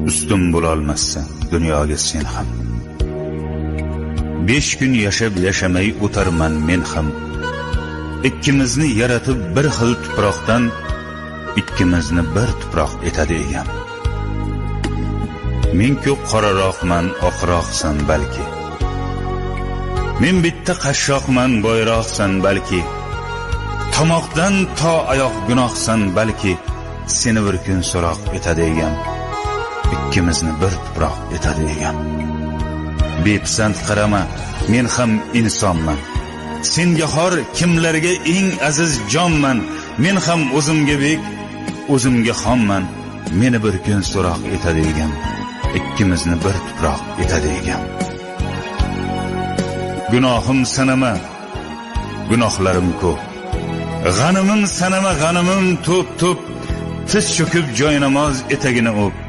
Ustun bo'lolmassan dunyoga sen ham. 5 kun yashab yashamay o'tarman men ham. Ikkimizni yaratib bir xil tuproqdan, ikkimizni bir tuproq etadi egam. Men ko'p qoraroqman, oqroqsan balki. Men bitta qashshoqman, boyroqsan balki. Tomoqdan to oyoq gunohsan balki. Seni bir kun so'roq etadi egam. Ikkimizni bir tuproq etadi egam. Bepisand qarama, men ham insonman. Senga xor kimlarga eng aziz jonman. Men ham o'zimga bek, o'zimga xonman. Meni bir kun so'roq etadi egam. Ikkimizni bir tuproq etadi egam. Gunohim sanama, gunohlarim ko'p. G'animim sanama, g'animim to'p-to'p. Tiz cho'kib joy namoz etagini o'p.